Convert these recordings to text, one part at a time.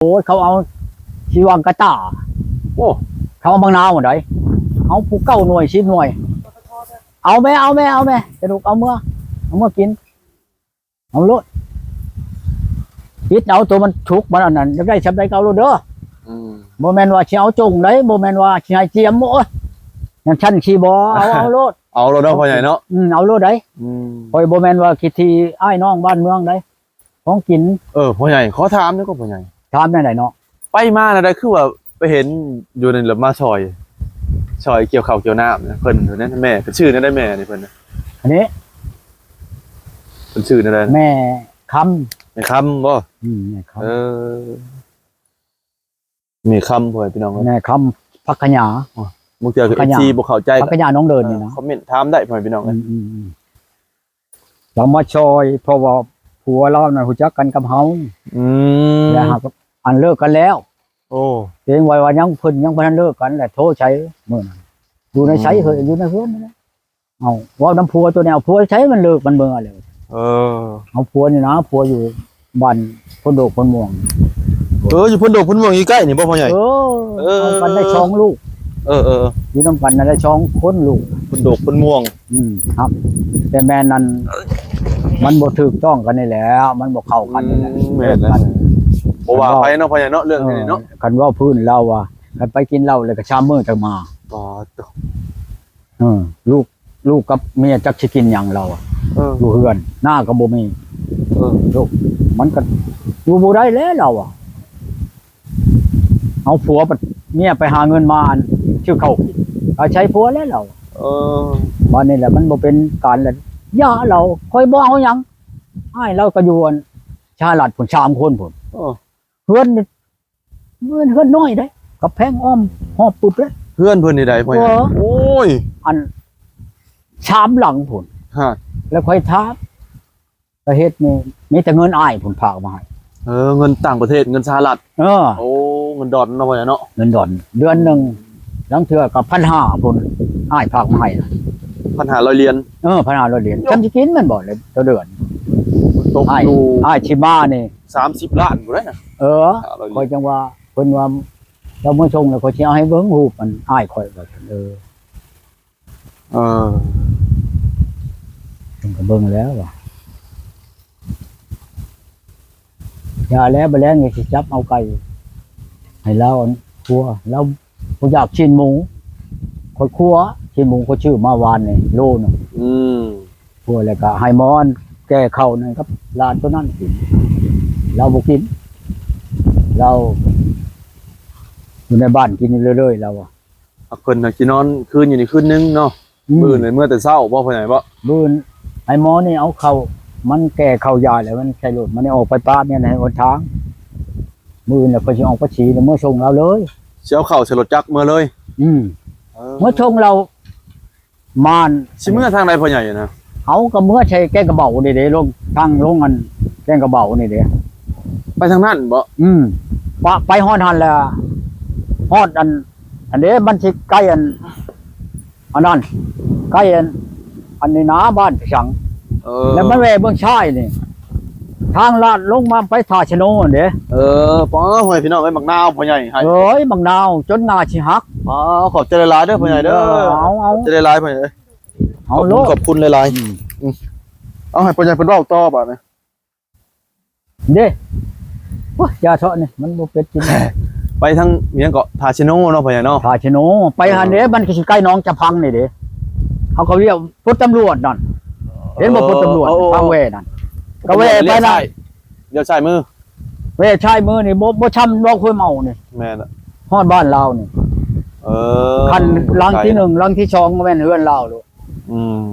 ໂອ້ຍ ເຂົາເອົາຊິວາງກະຕ່າ. ໂອ້ ເຂົາເອົາບັກນາວໃດ ເອົາຜູ້ເກົ້າໜ່ວຍ ສິບໜ່ວຍ. ເອົາແມ້ ເອົາແມ້ ເອົາແມ້ ສະໜຸກ ເອົາເມືອ ເອົາເມືອກິນ ເອົາໂລດ. ອິດເອົາໂຕມັນສຸກ ມັນອັນນັ້ນ ຢາກໄດ້ຊ່ຳໃດກໍເອົາໂລດເດີ. ອືມ ບໍ່ແມ່ນວ່າຊິເອົາຈົງໃດ ບໍ່ແມ່ນວ່າຊິໃຫ້ຈຽມ. ໂອ້ຍ ຈັ່ງຊັ້ນຊິບໍ່ເອົາ ເອົາໂລດ ເອົາໂລດເນາະພໍ່ໃຫຍ່ເນາະ. ອືມ ເອົາໂລດໃດ. ອືມ ຂ້ອຍບໍ່ແມ່ນວ່າຂີ້ຖີ້ອ້າຍນ້ອງບ້ານເມືອງໃດ ຂອງກິນ. ເອີ ພໍ່ໃຫຍ່ ຂໍຖາມໜ່ອຍກໍພໍ່ໃຫຍ່. ຖາມແນວໃດເນາະ? ໄປມາແນວໃດ ຄືວ່າໄປເຫັນຢູ່ໃນ ແລ້ວມາຊ່ອຍ ຊ່ອຍກ່ຽວເຂົ້າກ່ຽວນ້ຳນະ ເພິ່ນຢູ່ນັ້ນ. ແມ່ເພິ່ນຊື່ແນວໃດແມ່ນີ້ເພິ່ນນະ? ອັນນີ້ ເພິ່ນຊື່ແນວໃດ? ແມ່ຄຳ. ແມ່ຄຳບໍ່? ອືມ ແມ່ຄຳ. ເອີ ແມ່ຄຳ ພໍ່ແມ່ພີ່ນ້ອງເອີຍ ແມ່ຄຳ ຜັກຂະຫຍາ. ອໍ ບາງເທື່ອກໍ ເອີ ເອັຟຊີບໍ່ເຂົ້າໃຈ ຜັກຂະຫຍາໜອງເດີນນີ້ນະ ຄອມເມັນຖາມໄດ້ ພໍ່ແມ່ພີ່ນ້ອງເອີຍ. ອືມໆໆ ລາວມາຊ່ອຍ ເພາະວ່າຜົວລາວນັ້ນຮູ້ຈັກກັນກັບເຮົາ. ອືມ ແລ້ວຫາກອັນເລີກກັນແລ້ວ. ໂອ້ ເກງໄວ້ວ່າຍັງ ເພິ່ນຍັງບໍ່ທັນເລີກກັນ ແລ້ວໂທໃສ່ມື້ນັ້ນ ຢູ່ໃນໃສ ອືມ ເຮີ້ຍ ຢູ່ໃນເຮືອນນີ້ແຫຼະ. ເອົາ ເວົ້ານຳຜົວໂຕນີ້ ເອົາຜົວໃສ ມັນເລີກ ມັນເມືອແລ້ວ. ເອີ ເອົາຜົວນີ້ນະ ຜົວຢູ່ ບ້ານໂພນດົກໂພນມ່ວງ. ເອີ ຢູ່ໂພນດົກໂພນມ່ວງ ຢູ່ໃກ້ນີ້ບໍ່ພໍ່ໃຫຍ່? ເອີ ເອີ ເອົາກັນໄດ້ສອງລູກ. ເອີໆ ຢູ່ນຳກັນນັ້ນໄດ້ສອງຄົນລູກ ໂພນດົກໂພນມ່ວງ. ອືມ ຮັບ ແຕ່ແມ່ນນັ້ນ ມັນບໍ່ຖືກຕ້ອງກັນນີ້ແຫຼະ ມັນບໍ່ເຂົ້າກັນນີ້ແຫຼະ. ອືມ ແມ່ນແລ້ວ ບໍ່ວ່າໃຜເນາະພໍ່ໃຫຍ່ເນາະ ເລື່ອງນີ້ເນາະ. ເອີ ຄັນເວົ້າພື້ນລາວວ່າ ຄັນໄປກິນເຫຼົ້າແລ້ວກໍສາມມື້ຈັ່ງມາ. ອໍ ເອີ ລູກ ລູກກັບເມຍຈັກຊິກິນຫຍັງລາວ ເອີ ຢູ່ເຮືອນ ໜ້າກໍບໍ່ມີ. ເອີ ລູກ ມັນກໍຢູ່ບໍ່ໄດ້ແລ້ວລາວ ເອົາຜົວ ບັດເມຍໄປຫາເງິນມາ ອັນ ຊື້ເຂົ້າກິນ ອາໄສຜົວແລ້ວລາວ. ເອີ ບາດນີ້ແຫຼະ ມັນບໍ່ເປັນການແລ້ວ ຢ່າລາວ ຂ້ອຍບໍ່ເອົາຫຍັງ. ອ້າຍລາວກໍຢູ່ ອັນ ສະຫະລັດພຸ້ນ ສາມຄົນພຸ້ນ. ເອີ ເຮືອນ ເຮືອນ ເຮືອນນ້ອຍເດ້ ກຳແພງອ້ອມຮອບປຶບເດ້. ເຮືອນເພິ່ນນີ້ໃດພໍ່ໃຫຍ່? ເອີ ໂອ້ຍ ອັນ ສາມຫຼັງພຸ້ນ. ຮະ ແລ້ວຂ້ອຍຖາມ ກະເຮັດນີ້ ມີແຕ່ເງິນອ້າຍພຸ້ນຝາກມາໃຫ້. ເອີ ເງິນຕ່າງປະເທດ ເງິນສະຫະລັດ. ເອີ ໂອ້ ເງິນດອນເນາະພໍ່ໃຫຍ່ເນາະ. ເງິນດອນເດືອນໜຶ່ງ ລາງເທື່ອກໍພັນຫ້າພຸ້ນ ອ້າຍຝາກມາໃຫ້ ພັນຫ້າຮ້ອຍຫຼຽນ. ເອີ ພັນຫ້າຮ້ອຍຫຼຽນ ໂອ້ ຈຳຊິກິນແມ່ນບໍ່ ຕໍ່ເດືອນ? ຕົກຢູ່ ອ້າຍຊິມານີ້ ສາມສິບລ້ານພຸ້ນນະ. ເອີ ຫ້າຮ້ອຍ ຂ້ອຍຈັ່ງວ່າ ເພິ່ນວ່າລາວມາສົ່ງແລ້ວ ຂ້ອຍຊິເອົາໃຫ້ເບິ່ງຮູບ ອັນ ອ້າຍຂ້ອຍວ່າຊັ້ນ. ເອີ ເອີ ເພິ່ນກໍເບິ່ງແລ້ວວ່າ ຢ່າແລ້ວ ບາດແລງນີ້ຊິຈັບເອົາໄກ່ໃຫ້ລາວ ອັນ ຄົວ ລາວບໍ່ຢາກຊີ້ນໝູ ຂ້ອຍຄົວ ຊີ້ນໝູຂ້ອຍຊື້ມາວານນີ້ໂລໜຶ່ງ. ອືມ ຄົວແລ້ວກໍໃຫ້ໝໍ ອັນ ແກ່ເຂົ້ານັ້ນກັບຫຼານໂຕນັ້ນກິນ ລາວບໍ່ກິນ ລາວຢູ່ໃນບ້ານກິນຢູ່ເລື້ອຍໆ ລາວວ່າ. ອາ ເພິ່ນນະຊິນອນຄືນຢູ່ນີ້ຄືນໜຶ່ງເນາະ. ອືມ ມື້ອື່ນເມືອແຕ່ເຊົ້າບໍ່ ພໍ່ໃຫຍ່ບໍ່? ມື້ອື່ນໄອ້ໝໍນີ້ເອົາເຂົ້າ ມັນແກ່ເຂົ້າຢາແລ້ວ ມັນໃສ່ລົດ ມັນໄດ້ອອກໄປປະເມຍໃນຫົນທາງ. ມື້ອື່ນແລ້ວຂ້ອຍຊິອອກໄປສີແລ້ວເມືອສົ່ງລາວເລີຍ ຊິເອົາເຂົ້າໃສ່ລົດຈັກເມືອເລີຍ. ອືມ ເອີ ເມືອສົ່ງລາວ ມານ ຊິເມືອທາງໃດພໍ່ໃຫຍ່ນະ? ເອົາ ກໍເມືອໃສ່ແກ້ງກະເບົານີ້ເດ້ ລົງທາງລົງ ອັນ ແກ້ງກະເບົານີ້ເດ້. ໄປທາງນັ້ນບໍ່? ອືມ ປະ ໄປຮອດຫັ້ນແລ້ວ ຮອດ ອັນ ອັນເດ້ ມັນຊິໃກ້ ອັນ ອັນນັ້ນ ໃກ້ ອັນ ອັນນີ້ນາ ບ້ານພິສັງ. ເອີ ແລ້ວມາແວ່ເບື້ອງຊ້າຍນີ້ ທາງລາດລົງມາໄປທ່າຊະໂນຫັ້ນເດ້. ເອີ ປ້າ ພໍ່ແມ່ພີ່ນ້ອງເອີຍ ບັກນາວພໍ່ໃຫຍ່ໃຫ້ ເອີຍ ບັກນາວຈົນງາຊິຫັກ. ປ້າ ຂອບໃຈຫຼາຍໆເດີພໍ່ໃຫຍ່ເດີ. ເອີ ເອົາ ເອົາ ຂອບໃຈຫຼາຍໆພໍ່ໃຫຍ່ເອີຍ. ເອົາໂລດ ຂອບຄຸນ ຂອບຄຸນຫຼາຍໆ. ອືມ ອືມ ເອົາ ໃຫ້ພໍ່ໃຫຍ່ເພິ່ນເວົ້າຕໍ່ບາດນີ້ ເດ້. ໂອ້ຍ ຢ່າເທາະນີ້ ມັນບໍ່ເປັນຈິງ. ໄປທາງຫຍັງເກາະ ທ່າຊິໂນເນາະ ພໍ່ໃຫຍ່ເນາະ. ທ່າຊິໂນ ໄປຫັ້ນເດ້. ເອີ ມັນກໍຊິໃກ້ໜອງຈະພັງນີ້ເດ້. ເຮົາກໍລ້ຽວພົດຕຳຫຼວດນັ້ນ ເຫັນບໍ່? ເອີ ພົດຕຳຫຼວດ ເອີ ທາງແວ່ນັ້ນ ກໍແວ່ໄປນັ້ນ ລ້ຽວຊ້າຍ ລ້ຽວຊ້າຍມື ແວ່ຊ້າຍມືນີ້ ບໍ່ ບໍ່ຊ່ຳດອກຫ້ວຍເມົານີ້. ແມ່ນລະ ຮອດບ້ານລາວນີ້. ເອີ ຄັນຫຼັງທີໜຶ່ງ ຫຼັງທີສອງ ແມ່ນເຮືອນລາວໂລດ. ອືມ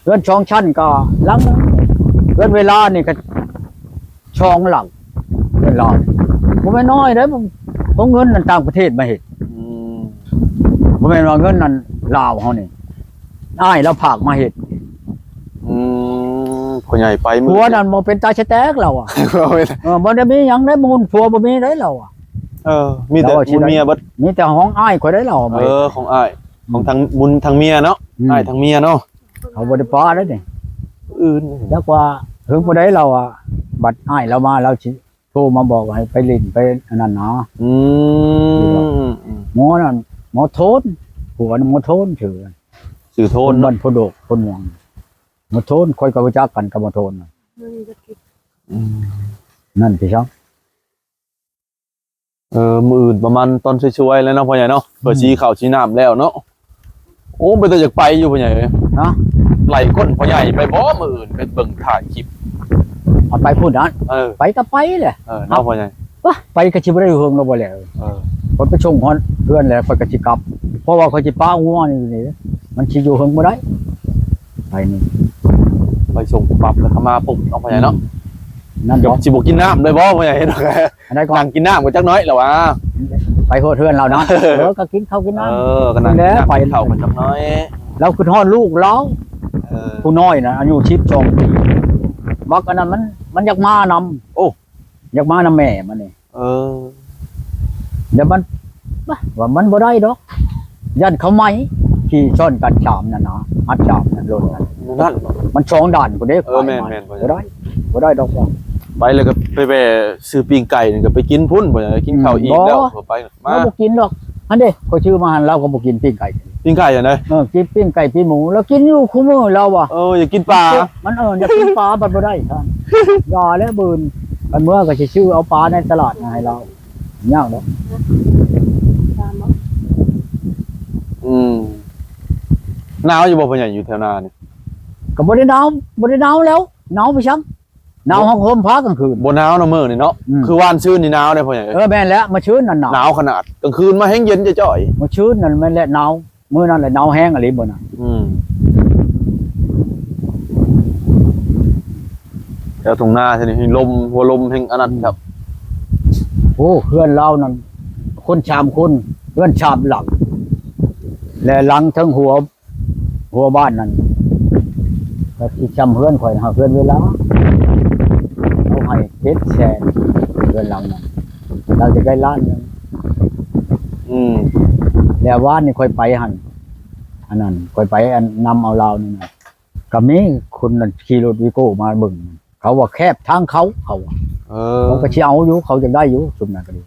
ເຮືອນສອງຊັ້ນກໍຫຼັງໜຶ່ງ ເຮືອນເວລານີ້ກໍສອງຫຼັງ ເຮືອນລາວ. ບໍ່ແມ່ນນ້ອຍເດ້ ເອົາເງິນນັ້ນຕ່າງປະເທດມາເຮັດ. ອືມ ບໍ່ແມ່ນວ່າເງິນນັ້ນລາວເຮົານີ້ ອ້າຍລາວຝາກມາເຮັດ. ອືມ ພໍ່ໃຫຍ່ໄປມື້ ຜົວນັ້ນບໍ່ເປັນຕາສະແຕກລາວອະ. ເອີ ບໍ່ໄດ້ມີຫຍັງໄດ້ບຸນ ຜົວບໍ່ມີໄດ້ລາວອະ. ເອີ ມີແຕ່ບຸນເມຍເບິດ ມີແຕ່ຂອງອ້າຍຂ້ອຍໄດ້ລາວ. ເອີ ຂອງອ້າຍ ຂອງທາງບຸນທາງເມຍເນາະ. ອືມ ອ້າຍທາງເມຍເນາະ ເຂົາບໍ່ໄດ້ປະໄດ້ນີ້. ອື່ນຈັກວ່າເຖິງຜູ້ໃດລາວອະ ບັດອ້າຍລາວມາ ລາວຊິ ໂທມາບອກໃຫ້ໄປຫຼິ້ນໄປອັນນັ້ນນະ. ອືມ ໝໍນັ້ນ ໝໍໂທນ ຜົວນະໝໍໂທນ ຊື່ ຊື່ໂທນ ຄົນບ້ານໂພດົກ ຄົນມ່ວງ ໝໍໂທນ. ຂ້ອຍກໍຮູ້ຈັກກັນກັບໝໍໂທນນະ. ອືມ ນັ້ນພີ່ນ້ອງ. ເອີ ມື້ອື່ນປະມານຕອນສວຍໆແລ້ວເນາະ ພໍ່ໃຫຍ່ເນາະ. ອືມ ເພິ່ນສີເຂົ້າສີນ້ຳແລ້ວເນາະ. ໂອ້ ເປັນຕາຢາກໄປຢູ່ພໍ່ໃຫຍ່ເອີຍ. ຮະ? ໄລ່ກົ້ນພໍ່ໃຫຍ່ໄປບໍ່ມື້ອື່ນ ໄປເບິ່ງຖ່າຍຄລິບ. ເອົາໄປພຸ້ນນະ. ເອີ ໄປກໍໄປແຫຼະ. ເອີ ເນາະພໍ່ໃຫຍ່. ປະ ໄປກໍຊິບໍ່ໄດ້ຢູ່ເຖິງດອກບໍ່ແລ້ວ. ເອີ ຂ້ອຍໄປສົ່ງຮອດເຮືອນແລ້ວ ຂ້ອຍກໍຊິກັບ ເພາະວ່າຂ້ອຍຊິປະງົວນີ້ ມັນຊິຢູ່ເຖິງບໍ່ໄດ້. ໄປນີ້ ໄປສົ່ງປັບແລ້ວກໍມາປຸບເນາະພໍ່ໃຫຍ່ເນາະ. ອືມ ນັ້ນ ກໍ ເນາະ ຊິບໍ່ກິນນ້ຳໄດ້ບໍ່ພໍ່ໃຫຍ່ເນາະ? ອັນໃດກໍ ນັ່ງກິນນ້ຳກໍຈັກໜ້ອຍແລ້ວວ່າ ໄປຮອດເຮືອນລາວເນາະ. ເອີ ເອີ ກໍກິນເຂົ້າກິນນ້ຳ. ເອີ ກໍນັ່ງກິນນ້ຳ ແລ້ວໄປ ກິນເຂົ້າກັນຈັກໜ້ອຍ. ລາວຄິດຮອດລູກລາວ. ເອີ ຜູ້ນ້ອຍນະ ອາຍຸສິບສອງປີ ບັກອັນນັ້ນມັນ ມັນຢາກມານຳ. ໂອ້ ຢາກມານຳແມ່ມັນນີ້. ເອີ ແລ້ວມັນ ບະ ວ່າມັນບໍ່ໄດ້ດອກ ຢ້ານເຂົາໄໝ ຂີ່ຊ້ອນກັນສາມນັ້ນນະ ຮັດສາມນັ້ນລົດນັ້ນ. ນັ້ນ ມັນສອງດ່ານພຸ້ນເດ້. ເອີ ແມ່ນໆ ບໍ່ໄດ້ ບໍ່ໄດ້ດອກວ່າ ໄປແລ້ວກໍໄປແວ່ຊື້ປີ້ງໄກ່ນີ້ ກໍໄປກິນພຸ້ນ. ບໍ່ ກິນເຂົ້າອີ່ມແລ້ວ ອືມ ກໍໄປ ມາ ບໍ່ກິນດອກ. ຫັ້ນເດ້ ຂ້ອຍຊື້ມາຫັ້ນ ລາວກໍບໍ່ກິນປີ້ງໄກ່. ປີ້ງໄກ່ອັນໃດ? ເອີ ກິນປີ້ງໄກ່ປີ້ງໝູ ລາວກິນຢູ່ຄູ່ມື້ລາວວ່າ. ເອີ ຢາກກິນປາ ມັນ ເອີ ຢາກກິນປາ ບັດບໍ່ໄດ້ທ່ານ. ຢ່າແລ້ວ ບືນ ຄັນເມືອກໍຊິຊື້ເອົາປາໃນຕະຫຼາດມາໃຫ້ລາວ. ຍາກດອກ. ອືມ ໜາວຢູ່ບໍ່ພໍ່ໃຫຍ່ ຢູ່ແຖວໜ້ານີ້? ກໍບໍ່ໄດ້ໜາວ ບໍ່ໄດ້ໜາວແລ້ວ ໜາວໄປຊັ້ນ. ໜາວ ບໍ່ ເຮົາກໍຫົ່ມຜ້າກາງຄືນ. ບໍ່ໜາວເນາະມື້ນີ້ເນາະ. ອືມ ຄືວານຊືນນີ້ໜາວເດ້ພໍ່ໃຫຍ່ເອີຍ. ເອີ ແມ່ນແລ້ວ ມື້ຊືນນັ້ນໜາວ ໜາວຂະໜາດ. ກາງຄືນມາແຮງເຢັນຈ່ອຍໆ. ມື້ຊືນນັ້ນແມ່ນແຫຼະໜາວ ມື້ນັ້ນແຫຼະໜາວແຮງອີ່ຫຼີມື້ນັ້ນ. ອືມ ແຖວທົ່ງນາຊະນີ້ ລົມ ຫົວລົມແຮງອັນນັ້ນຄັບ. ໂອ້ ເຮືອນລາວນັ້ນ ຄົນສາມຄົນ ເຮືອນສາມຫຼັງ ແລະ ຫຼັງເທິງຫົວ ຫົວບ້ານນັ້ນ ກໍຊິຊ່ຳເຮືອນຂ້ອຍ ຫາເຮືອນເວລາ ເຂົາໃຫ້ເຈັດແສນ ເຮືອນຫຼັງນັ້ນ ລາວຈະໄດ້ລ້ານໜຶ່ງ. ອືມ ແລ້ວວານນີ້ຂ້ອຍໄປຫັ້ນ ອັນນັ້ນ ຂ້ອຍໄປອັນນຳເອົາລາວນີ້ນະ ກໍມີຄົນນັ້ນຂີ່ລົດວີໂກ້ມາເບິ່ງ ເຂົາວ່າແຄບທາງເຂົາ ເຂົາວ່າ. ເອີ ເຂົາກໍຊິເອົາຢູ່ ເຂົາຢາກໄດ້ຢູ່ ຊຸມນັ້ນກໍດີ.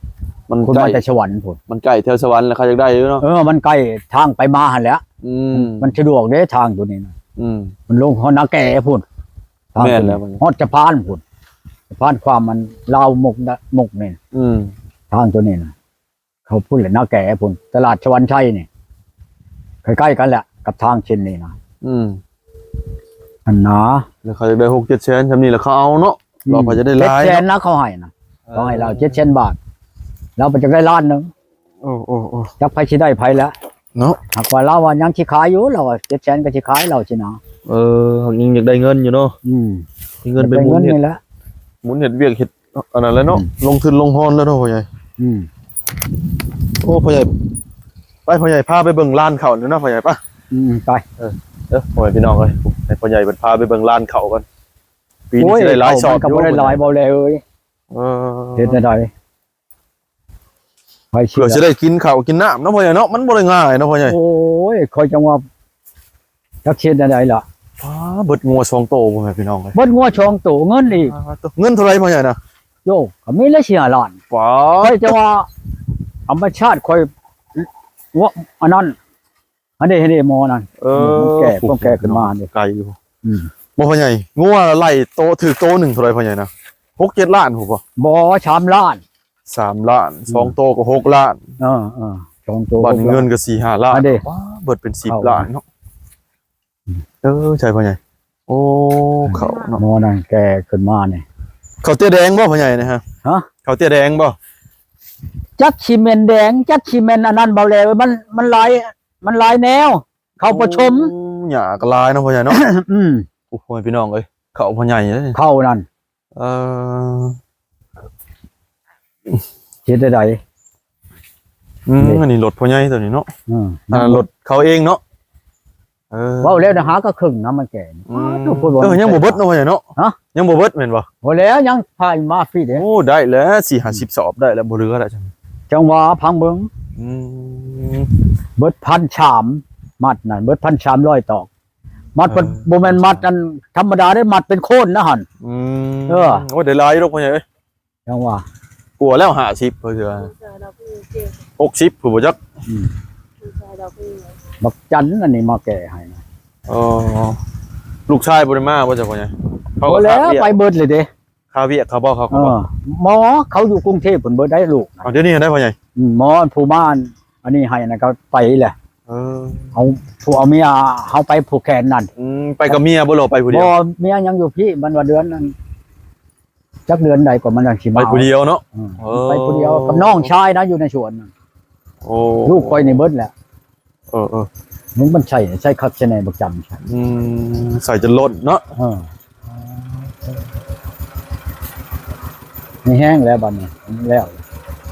ມັນ ຄົນມາແຕ່ສະຫວັນພຸ້ນ ມັນໃກ້ແຖວສະຫວັນແລ້ວ ເຂົາຢາກໄດ້ຢູ່ເນາະ. ເອີ ມັນໃກ້ທາງໄປມາຫັ້ນແຫຼະ. ອືມ ມັນສະດວກເດ້ທາງຕົວນີ້ນະ. ອືມ ມັນລົງຮອດນາແກພຸ້ນ ທາງ ແມ່ນແລ້ວ ຮອດສະພານພຸ້ນ ສະພານຄວາມມັນລາວມົກ ມົກນີ້. ອືມ ທາງຕົວນີ້ນະ ເຂົ້າພຸ້ນແຫຼະ ນາແກພຸ້ນ ຕະຫຼາດສະຫວັນໄຊນີ້ ໃກ້ໆກັນແຫຼະກັບທາງເສັ້ນນີ້ນະ. ອືມ ອັນນາ ແລ້ວເຂົາຢາກໄດ້ຫົກເຈັດແສນ ຊ່ຳນີ້ແຫຼະເຂົາເອົາເນາະ. ອືມ ລາວກໍຈະໄດ້ຫຼາຍ ເຈັດແສນນະ ເຂົາໃຫ້ນະ. ເອີ ເຂົາໃຫ້ລາວເຈັດແສນບາດ ລາວກໍຈະໄດ້ລ້ານໜຶ່ງ. ໂອ້ ໂອ້ ໂອ້ ຈັກໃຜຊິໄດ້ໃຜລະເນາະ. ຫາກວ່າລາວວ່າຍັງຊິຂາຍຢູ່ ລາວວ່າເຈັດແສນກໍຊິຂາຍລາວຊີ້ນະ. ເອີ ຫາກຍັງຢາກໄດ້ເງິນຢູ່ເນາະ. ອືມ ມີເງິນໄປໝູນເຮັດ ໝູນເຮັດວຽກເຮັດ ອັນນັ້ນແຫຼະເນາະ. ອືມ ລົງທຶນລົງຮອນແລ້ວເນາະພໍ່ໃຫຍ່. ອືມ ໂອ້ ພໍ່ໃຫຍ່ ໄປພໍ່ໃຫຍ່ ພາໄປເບິ່ງລານເຂົ້ານີ້ເນາະພໍ່ໃຫຍ່ ໄປ. ອືມ ໄປ. ເອີ ເດີພໍ່ແມ່ພີ່ນ້ອງເອີຍ ໃຫ້ພໍ່ໃຫຍ່ເພິ່ນພາໄປເບິ່ງລານເຂົ້າກ່ອນ. ປີນີ້ ໂອ້ຍ ຊິໄດ້ຫຼາຍຊອບ ເຂົ້າມັນກໍບໍ່ໄດ້ຫຼາຍ ບໍ່ແລ້ວເອີຍ. ເອີ ເຮັດແນວໃດ ໄປຊິ ເພື່ອຊິໄດ້ກິນເຂົ້າກິນນ້ຳເນາະພໍ່ໃຫຍ່ເນາະ ມັນບໍ່ໄດ້ງ່າຍເນາະພໍ່ໃຫຍ່. ໂອ້ຍ ຂ້ອຍຈັ່ງວ່າ ຈັກເຮັດແນວໃດລະ. ປ້າ ເບິດງົວສອງໂຕພໍ່ແມ່ພີ່ນ້ອງເອີຍ ເບິດງົວສອງໂຕ ເງິນອີກ. ປ້າ ເງິນເທົ່າໃດພໍ່ໃຫຍ່ນະ? ໂຢ ກໍມີແລ້ວສີ່ຫ້າລ້ານ. ປ້າ ຂ້ອຍຈັ່ງວ່າ ທຳມະຊາດຂ້ອຍ ງົວ ອັນນັ້ນ ອັນນີ້ ອັນນີ້ໝໍນັ້ນ. ເອີ ມັນແກ່ ໂອ້ໂຫ ພວກແກ່ຂຶ້ນມານີ້ ໄກຢູ່. ອືມ ບໍ່ພໍ່ໃຫຍ່ ງົວໄລ່ໂຕ ຖືກໂຕໜຶ່ງເທົ່າໃດພໍ່ໃຫຍ່ນະ? ຫົກເຈັດລ້ານພຸ້ນບໍ່? ບໍ່ ສາມລ້ານ. ສາມລ້ານ ອືມ ສອງໂຕກໍຫົກລ້ານ. ເອີ ເອີ ສອງໂຕ ບາດນີ້ຫົກລ້ານ ເງິນກໍສີ່ຫ້າລ້ານ. ອັນເດ ປ້າ ເບິດເປັນສິບລ້ານເນາະ. ອືມ ເອີ ໃຊ່ພໍ່ໃຫຍ່. ໂອ້ ເຂົ້າເນາະ ໝໍນັ້ນແກ່ຂຶ້ນມານີ້. ເຂົ້າເຕ້ຍແດງບໍ່ພໍ່ໃຫຍ່ນະຮະ? ຮະ? ເຂົ້າເຕ້ຍແດງບໍ່? ຈັກຊິແມ່ນແດງ ຈັກຊິແມ່ນອັນນັ້ນ ເບົາແຫຼວ ມັນ ມັນຫຼາຍ ມັນຫຼາຍແນວ ເຂົ້າປະສົມ. ໂອ້ ຫຍ້າກໍຫຼາຍເນາະພໍ່ໃຫຍ່ເນາະ. ອືມ ໂອ້ຍ ພີ່ນ້ອງເອີຍ ເຂົ້າພໍ່ໃຫຍ່ເດ້ ເຂົ້ານັ້ນ. ເອີ ເຮັດໄດ້ໃດ? ອືມ ນີ້ ອັນນີ້ລົດພໍ່ໃຫຍ່ຕົວນີ້ເນາະ. ອືມ ອັນນັ້ນລົດເຂົາເອງເນາະ. ເອີ ເວົ້າແລ້ວນະ ຫາກໍເຄິ່ງນະ ມັນແກ່. ອືມ ອ້າວ ເອີ ຍັງບໍ່ເບິດເນາະພໍ່ໃຫຍ່ເນາະ. ຮະ? ຍັງບໍ່ເບິດແມ່ນບໍ່? ບໍ່ແລ້ວ ຍັງພາມາພີ້ເດ້. ໂອ້ ໄດ້ແລ້ວ ສີ່ຫ້າສິບສອບໄດ້ແລ້ວ ບໍ່ເຫຼືອແລ້ວຈັ່ງ. ຈັ່ງວ່າ ຟັງເບິ່ງ. ອືມ ເບິດພັນສາມ ມັດນັ້ນ ເບິດພັນສາມຮ້ອຍຕອກ. ມັດເພິ່ນ ເອີ ບໍ່ແມ່ນມັດອັນທຳມະດາເດ້ ມັດເປັນໂຄນນະຫັ້ນ. ອືມ ເອີ ໂອ້ຍ ໄດ້ຫຼາຍຢູ່ດອກພໍ່ໃຫຍ່ເອີຍ. ຈັ່ງວ່າ ກວ່າແລ້ວ ຫ້າສິບ ເພິ່ນວ່າ ຫົກສິບ ຜູ້ບໍ່ຈັກ ອືມ ບັກຈັນອັນນີ້ມາແກ້ໃຫ້ນະ. ອໍ ລູກຊາຍບໍ່ໄດ້ມາບໍ່ ເຈົ້າພໍ່ໃຫຍ່? ເຂົາ ບໍ່ແລ້ວ ໄປເບິດເລີຍເດ້. ຄາວຽກເຂົາບໍ່ ເຂົາ ເອີ ບໍ່ ໝໍເຂົາຢູ່ກຸງເທບພຸ້ນເບິດໄດ໋ລູກ. ເອົາ ດຽວນີ້ໄດ້ພໍ່ໃຫຍ່? ອືມ ໝໍອັນຜູ້ມາອັນນີ້ໃຫ້ນັ້ນກໍໄປແຫຼະ. ເອີ ເອົາ ຜູ້ເອົາເມຍເຮົາໄປຜູກແຂນນັ້ນ. ອືມ ໄປກັບເມຍບໍ່ ຫຼືໄປຜູ້ດຽວ? ບໍ່ ເມຍຍັງຢູ່ພີ້. ມັນວ່າເດືອນນັ້ນ ຈັກເດືອນໃດກໍມັນຈັ່ງຊິມາ ໄປຜູ້ດຽວເນາະ. ເອີ ເອີ ໄປຜູ້ດຽວກັບນ້ອງຊາຍນະ ຢູ່ໃນສວນນັ້ນ. ໂອ້ ລູກຂ້ອຍນີ້ເບິດແຫຼະ. ເອີໆ ມັນ ມັນໃສ່ ໃສ່ຄັກໃສ່ແນ່ ບັກຈັນ. ອືມ ໃສ່ຈົນລົ້ນເນາະ. ເອີ ມີແຮງແລ້ວບັດນີ້ ແລ້ວ